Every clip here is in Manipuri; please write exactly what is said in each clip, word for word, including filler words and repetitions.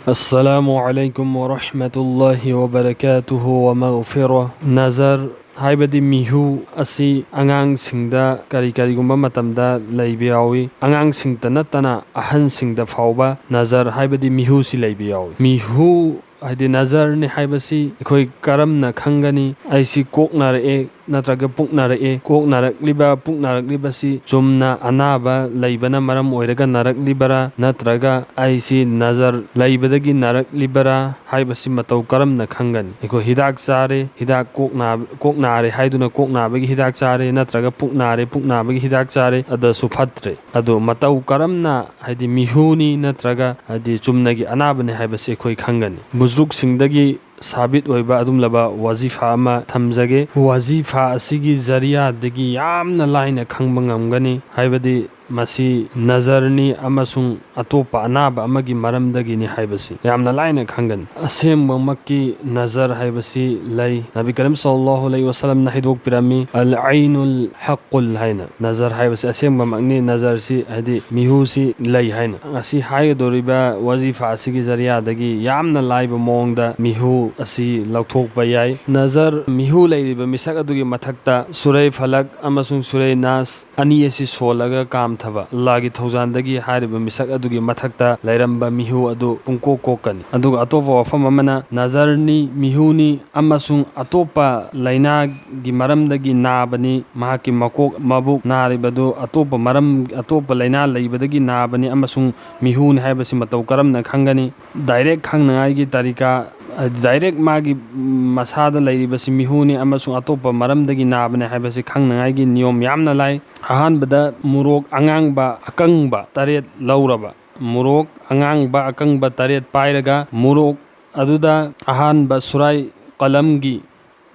السلام عليكم ورحمة الله وبركاته ومغفرة. ꯅꯖꯔ ꯍꯥꯏꯕꯗꯤ ꯃꯤꯍꯨ ꯑꯁꯤ ꯑꯉꯥꯡꯁꯤꯡꯗ ꯀꯔꯤ ꯀꯔꯤꯒꯨꯝꯕ ꯃꯇꯝꯗ ꯂꯩꯕ ꯌꯥꯎꯏ꯫ ꯑꯉꯥꯡꯁꯤꯡꯇ ꯅꯠꯇꯅ ꯑꯍꯟꯁꯤꯡꯗ ꯐꯥꯎꯕ ꯅꯖꯔ ꯍꯥꯏꯕꯗꯤ ꯃꯤꯍꯨꯁꯤ ꯂꯩꯕ ꯌꯥꯎꯏ꯫ ꯃꯤꯍꯨ ꯍꯥꯏꯗꯤ ꯅꯖꯔꯅꯤ ꯍꯥꯏꯕꯁꯤ ꯑꯩꯈꯣꯏ ꯀꯔꯝꯅ ꯈꯪꯒꯅꯤ? ꯑꯩꯁꯤ ꯀꯣꯛ ꯅꯥꯔꯛꯑꯦ ꯅꯠꯇ꯭ꯔꯒ ꯄꯨꯛ ꯅꯥꯔꯛꯑꯦ꯫ ꯀꯣꯛ ꯅꯥꯔꯛꯂꯤꯕ, ꯄꯨꯛ ꯅꯥꯔꯛꯂꯤꯕꯁꯤ ꯆꯨꯝꯅ ꯑꯅꯥꯕ ꯂꯩꯕꯅ ꯃꯔꯝ ꯑꯣꯏꯔꯒ ꯅꯥꯔꯛꯂꯤꯕꯔꯥ, ꯅꯠꯇ꯭ꯔꯒ ꯑꯩꯁꯤ ꯅꯖꯔ ꯂꯩꯕꯗꯒꯤ ꯅꯥꯔꯛꯂꯤꯕꯔꯥ ꯍꯥꯏꯕꯁꯤ ꯃꯇꯧ ꯀꯔꯝꯅ ꯈꯪꯒꯅꯤ? ꯑꯩꯈꯣꯏ ꯍꯤꯗꯥꯛ ꯆꯥꯔꯦ, ꯍꯤꯗꯥꯛ ꯀꯣꯛ ꯅꯥꯕ, ꯀꯣꯛ ꯅꯥꯔꯦ ꯍꯥꯏꯗꯨꯅ ꯀꯣꯛ ꯅꯥꯕꯒꯤ ꯍꯤꯗꯥꯛ ꯆꯥꯔꯦ, ꯅꯠꯇ꯭ꯔꯒ ꯄꯨꯛ ꯅꯥꯔꯦ, ꯄꯨꯛ ꯅꯥꯕꯒꯤ ꯍꯤꯗꯥꯛ ꯆꯥꯔꯦ, ꯑꯗꯨꯁꯨ ꯐꯠꯇ꯭ꯔꯦ꯫ ꯑꯗꯣ ꯃꯇꯧ ꯀꯔꯝꯅ, ꯍꯥꯏꯗꯤ ꯃꯤꯍꯨꯅꯤ ꯅꯠꯇ꯭ꯔꯒ ꯍꯥꯏꯗꯤ ꯆꯨꯝꯅꯒꯤ ꯑꯅꯥꯕꯅꯤ ꯍꯥꯏꯕꯁꯤ ꯑꯩꯈꯣꯏ ꯈꯪꯒꯅꯤ? ꯕꯨꯖꯨꯔꯨꯛꯁꯤꯡꯗꯒꯤ ꯁꯥꯕꯤꯠ ꯑꯣꯏꯕ ꯑꯗꯨꯒꯨꯝꯂꯕ ꯋꯥꯖꯤꯐꯥ ꯑꯃ ꯊꯝꯖꯒꯦ꯫ ꯋꯥꯖꯤꯐꯥ ꯑꯁꯤꯒꯤ ꯖꯔꯤꯌꯥꯗꯒꯤ ꯌꯥꯝꯅ ꯂꯥꯏꯅ ꯈꯪꯕ ꯉꯝꯒꯅꯤ, ꯍꯥꯏꯕꯗꯤ ꯃꯁꯤ ꯅꯖꯔꯅꯤ ꯑꯃꯁꯨꯡ ꯑꯇꯣꯞꯄ ꯑꯅꯥꯕ ꯑꯃꯒꯤ ꯃꯔꯝꯗꯒꯤꯅꯤ ꯍꯥꯏꯕꯁꯤ ꯌꯥꯝꯅ ꯂꯥꯏꯅ ꯈꯪꯒꯅꯤ꯫ ꯑꯁꯦꯡꯕꯃꯛꯀꯤ ꯅꯖꯔ ꯍꯥꯏꯕꯁꯤ ꯂꯩ꯫ ꯅꯕꯤ ꯀꯔꯤꯝ ꯁꯜꯂꯜꯂꯥꯍꯨ ꯑꯂꯩꯍꯤ ꯋꯁꯜꯂꯝꯅ ꯍꯥꯏꯗꯣꯛꯄꯤꯔꯝꯃꯤ, "ꯑꯜ ꯑꯩꯅꯨꯜ ꯍꯛꯀꯨꯜ" ꯍꯥꯏꯅ꯫ ꯅꯖꯔ ꯍꯥꯏꯕꯁꯤ ꯑꯁꯦꯡꯕꯃꯛꯅꯤ꯫ ꯅꯖꯔꯁꯤ ꯍꯥꯏꯗꯤ ꯃꯤꯍꯨꯁꯤ ꯂꯩ ꯍꯥꯏꯅ꯫ ꯉꯁꯤ ꯍꯥꯏꯒꯗꯧꯔꯤꯕ ꯋꯥꯖꯤꯐꯥ ꯑꯁꯤꯒꯤ ꯖꯔꯤꯌꯥꯗꯒꯤ ꯌꯥꯝꯅ ꯂꯥꯏꯕ ꯃꯑꯣꯡꯗ ꯃꯤꯍꯨ ꯑꯁꯤ ꯂꯧꯊꯣꯛꯄ ꯌꯥꯏ꯫ ꯅꯖꯔ ꯃꯤꯍꯨ ꯂꯩꯔꯤꯕ ꯃꯤꯁꯛ ꯑꯗꯨꯒꯤ ꯃꯊꯛꯇ ꯁꯨꯔꯩ ꯐꯂꯛ ꯑꯃꯁꯨꯡ ꯁꯨꯔꯩ ꯅꯥꯁ ꯑꯅꯤ ꯑꯁꯤ ꯁꯣꯜꯂꯒ ꯀꯥꯝꯊꯕ꯫ ꯑꯜꯂꯥꯍꯒꯤ ꯊꯧꯖꯥꯟꯗꯒꯤ ꯍꯥꯏꯔꯤꯕ ꯃꯤꯁꯛ ꯑꯗꯨꯒꯤ ꯃꯊꯛꯇ ꯂꯩꯔꯝꯕ ꯃꯤꯍꯨ ꯑꯗꯨ ꯄꯨꯡꯀꯣꯛ ꯀꯣꯛꯀꯅꯤ꯫ ꯑꯗꯨꯒ ꯑꯇꯣꯞꯄ ꯋꯥꯐꯝ ꯑꯃꯅ ꯅꯖꯔꯅꯤ, ꯃꯤꯍꯨꯅꯤ ꯑꯃꯁꯨꯡ ꯑꯇꯣꯞꯄ ꯂꯥꯏꯅꯥꯒꯤ ꯃꯔꯝꯗꯒꯤ ꯅꯥꯕꯅꯤ꯫ ꯃꯍꯥꯛꯀꯤ ꯃꯀꯣꯛ ꯃꯕꯨꯛ ꯅꯥꯔꯤꯕꯗꯨ ꯑꯇꯣꯞꯄ ꯃꯔꯝ, ꯑꯇꯣꯞꯄ ꯂꯥꯏꯅꯥ ꯂꯩꯕꯗꯒꯤ ꯅꯥꯕꯅꯤ ꯑꯃꯁꯨꯡ ꯃꯤꯍꯨꯅꯤ ꯍꯥꯏꯕꯁꯤ ꯃꯇꯧ ꯀꯔꯝꯅ ꯈꯪꯒꯅꯤ? ꯗꯥꯏꯔꯦꯛ ꯈꯪꯅꯉꯥꯏꯒꯤ ꯇꯥꯔꯤꯀꯥ, ꯗꯥꯏꯔꯦꯛ ꯃꯥꯒꯤ ꯃꯁꯥꯗ ꯂꯩꯔꯤꯕꯁꯤ ꯃꯤꯍꯨꯅꯤ ꯑꯃꯁꯨꯡ ꯑꯇꯣꯞꯄ ꯃꯔꯝꯗꯒꯤ ꯅꯥꯕꯅꯤ ꯍꯥꯏꯕꯁꯤ ꯈꯪꯅꯉꯥꯏꯒꯤ ꯅꯤꯌꯣꯝ ꯌꯥꯝꯅ ꯂꯥꯏ꯫ ꯑꯍꯥꯟꯕꯗ ꯃꯣꯔꯣꯛ ꯑꯉꯥꯡꯕ ꯑꯀꯪꯕ ꯇꯔꯦꯠ ꯂꯧꯔꯕ꯫ ꯃꯣꯔꯣꯛ ꯑꯉꯥꯡꯕ ꯑꯀꯪꯕ ꯇꯔꯦꯠ ꯄꯥꯏꯔꯒ ꯃꯣꯔꯣꯛ ꯑꯗꯨꯗ ꯑꯍꯥꯟꯕ ꯁꯨꯔꯥꯏ ꯀꯂꯝꯒꯤ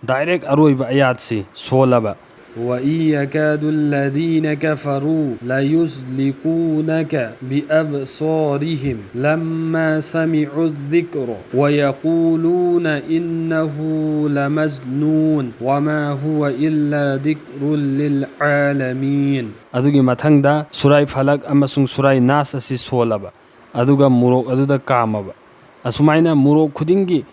ꯗꯥꯏꯔꯦꯛ ꯑꯔꯣꯏꯕ ꯑꯌꯥꯠꯁꯤ ꯁꯣꯜꯂꯕ꯫ وإن يكاد الذين كفروا ليزلقونك بأبصارهم لما سمعوا الذكر ويقولون إنه لمجنون وما هو إلا ذكر للعالمين꯫ ꯑꯗꯨꯒꯤ ꯃꯊꯪꯗ ꯁꯨꯔꯥꯏ ꯐꯂꯛ ꯑꯃꯁꯨꯡ ꯁꯨꯔꯥꯏ ꯅꯥꯁ ꯑꯁꯤ ꯁꯣꯜꯂꯕ꯫ ꯑꯗꯨꯒ ꯃꯣꯔꯣꯛ ꯑꯗꯨꯗ ꯀꯥꯝꯃꯕ꯫ ꯑꯁꯨꯃꯥꯏꯅ ꯃꯣꯔꯣꯛ ꯈꯨꯗꯤꯡꯒꯤ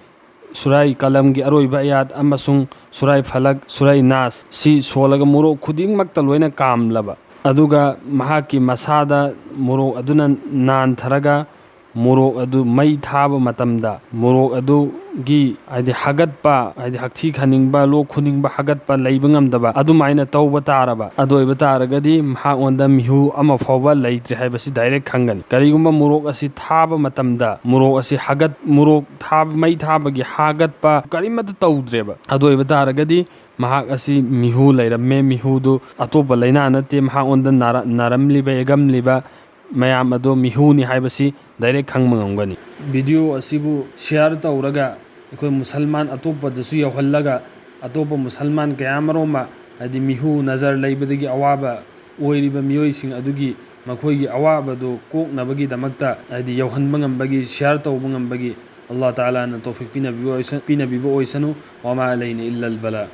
ꯁꯨꯔꯥꯏ ꯀꯂꯝꯒꯤ ꯑꯔꯣꯏꯕ ꯑꯌꯥꯠ ꯑꯃꯁꯨꯡ ꯁꯨꯔꯥꯏ ꯐꯂꯛ, ꯁꯨꯔꯥꯏ ꯅꯥꯁ ꯁꯤ ꯁꯣꯜꯂꯒ ꯃꯣꯔꯣꯛ ꯈꯨꯗꯤꯡꯃꯛꯇ ꯂꯣꯏꯅ ꯀꯥꯝꯂꯕ, ꯑꯗꯨꯒ ꯃꯍꯥꯛꯀꯤ ꯃꯁꯥꯗ ꯃꯣꯔꯣꯛ ꯑꯗꯨꯅ ꯅꯥꯟꯊꯔꯒ ꯃꯣꯔꯣꯛ ꯑꯗꯨ ꯃꯩ ꯊꯥꯕ ꯃꯇꯝꯗ ꯃꯣꯔꯣꯛ ꯑꯗꯨꯒꯤ, ꯍꯥꯏꯗꯤ, ꯍꯥꯒꯠꯄ, ꯍꯥꯏꯗꯤ, ꯍꯛꯊꯤ ꯈꯟꯅꯤꯡꯕ, ꯂꯣꯛ ꯈꯨꯅꯤꯡꯕ, ꯍꯥꯒꯠꯄ, ꯂꯩꯕ ꯉꯝꯗꯕ ꯑꯗꯨꯃꯥꯏꯅ ꯇꯧꯕ ꯇꯥꯔꯕ, ꯑꯗꯨ ꯑꯣꯏꯕ ꯇꯥꯔꯒꯗꯤ ꯃꯍꯥꯛꯉꯣꯟꯗ ꯃꯤꯍꯨ ꯑꯃ ꯐꯥꯎꯕ ꯂꯩꯇ꯭ꯔꯦ ꯍꯥꯏꯕꯁꯤ ꯗꯥꯏꯔꯦꯛ ꯈꯪꯒꯅꯤ꯫ ꯀꯔꯤꯒꯨꯝꯕ ꯃꯣꯔꯣꯛ ꯑꯁꯤ ꯊꯥꯕ ꯃꯇꯝꯗ ꯃꯣꯔꯣꯛ ꯑꯁꯤ ꯍꯥꯒꯠ-, ꯃꯣꯔꯣꯛ ꯊꯥꯕ, ꯃꯩ ꯊꯥꯕꯒꯤ ꯍꯥꯒꯠꯄ ꯀꯔꯤꯃꯠꯇ ꯇꯧꯗ꯭ꯔꯦꯕ, ꯑꯗꯨ ꯑꯣꯏꯕ ꯇꯥꯔꯒꯗꯤ ꯃꯍꯥꯛ ꯑꯁꯤ ꯃꯤꯍꯨ ꯂꯩꯔꯝꯃꯦ, ꯃꯤꯍꯨꯗꯨ ꯑꯇꯣꯞꯄ ꯂꯥꯏꯅꯥ ꯅꯠꯇꯦ, ꯃꯍꯥꯛꯉꯣꯟꯗ ꯅꯥꯔ-, ꯅꯥꯔꯝꯂꯤꯕ, ꯌꯦꯛꯂꯝꯂꯤꯕ ꯃꯌꯥꯝ ꯑꯗꯣ ꯃꯤꯍꯨꯅꯤ ꯍꯥꯏꯕꯁꯤ ꯗꯥꯏꯔꯦꯛ ꯈꯪꯕ ꯉꯝꯒꯅꯤ꯫ ꯚꯤꯗꯤꯑꯣ ꯑꯁꯤꯕꯨ ꯁꯤꯌꯥꯔ ꯇꯧꯔꯒ ꯑꯩꯈꯣꯏ ꯃꯨꯁꯜꯃꯥꯟ ꯑꯇꯣꯞꯄꯗꯁꯨ ꯌꯧꯍꯜꯂꯒ ꯑꯇꯣꯞꯄ ꯃꯨꯁꯜꯃꯥꯟ ꯀꯌꯥ ꯑꯃꯔꯣꯝ, ꯍꯥꯏꯗꯤ, ꯃꯤꯍꯨ ꯅꯖꯔ ꯂꯩꯕꯗꯒꯤ ꯑꯋꯥꯕ ꯑꯣꯏꯔꯤꯕ ꯃꯤꯑꯣꯏꯁꯤꯡ ꯑꯗꯨꯒꯤ ꯃꯈꯣꯏꯒꯤ ꯑꯋꯥꯕꯗꯨ ꯀꯣꯛꯅꯕꯒꯤꯗꯃꯛꯇ, ꯍꯥꯏꯗꯤ, ꯌꯧꯍꯟꯕ ꯉꯝꯕꯒꯤ, ꯁꯤꯌꯥꯔ ꯇꯧꯕ ꯉꯝꯕꯒꯤ ꯑꯜꯂꯥꯍ ꯇꯥꯂꯥꯅ ꯇꯧꯐꯤꯛ ꯄꯤꯅꯕꯤꯕ ꯑꯣꯏꯁ-, ꯄꯤꯅꯕꯤꯕ ꯑꯣꯏꯁꯅꯨ꯫ ꯋꯃꯥ ꯑꯂꯩꯅ ꯏꯜꯂꯜ ꯕꯂꯥ꯫